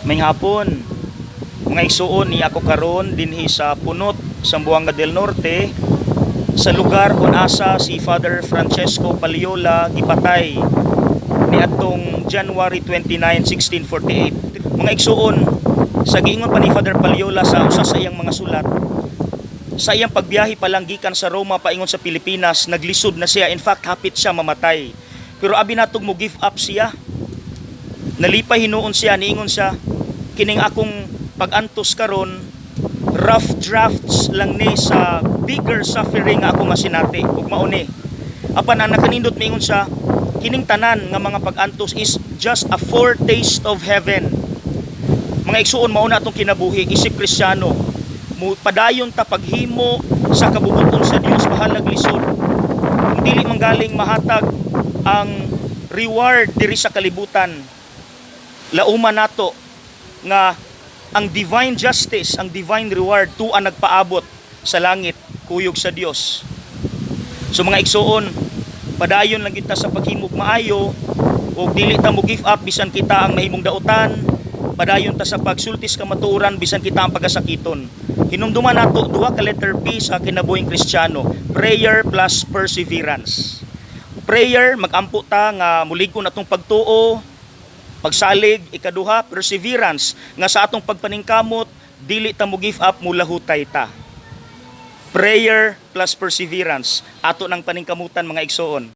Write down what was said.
Maayong hapon, mga igsuon. Ni ako karon dinhi sa Punot, Zamboanga del Norte, sa lugar kung asa si Father Francesco Paliola gipatay niadtong January 29, 1648. Mga igsuon, sa giingon pa ni Father Paliola sa usa sa iyang mga sulat, sa iyang pagbiyahe pa lang gikan sa Roma paingon sa Pilipinas, naglisod na siya. In fact, hapit siya mamatay. Pero abi natog mo give up siya. Nalipay hinuon siya, niingon siya, "Kining akong pag-antos karon, rough drafts lang ni sa bigger suffering nga ako masinati." Ug mao ni. Apan ang nakanindot, miingon siya, kining tanan nga mga pag-antos is just a foretaste of heaven. Mga igsuon, mao na atong kinabuhi isip Kristiyano. Padayon ta paghimo sa kabubut-on sa Dios bahalag lisod. Kung dili man galing mahatag ang reward diri sa kalibutan, lauman nato nga ang divine justice, ang divine reward tuwa nagpaabot sa langit, kuyog sa Dios. So mga igsuon, padayon lang kita sa paghimog maayo ug dili ta mo give up bisan kita ang mahimong dautan, padayon ta sa pagsultis kamatuoran bisan kita ang pagasakiton. Hinumduman nato duha ka letter P sa kinabuhing Kristiyano, prayer plus perseverance. Prayer, magampo ta nga mulig-on atong pagtuo, pagsalig. Ikaduha, perseverance, nga sa atong pagpaningkamot, dili ta mo give up, mulahutay ta. Prayer plus perseverance, ato nang paningkamutan, mga igsoon.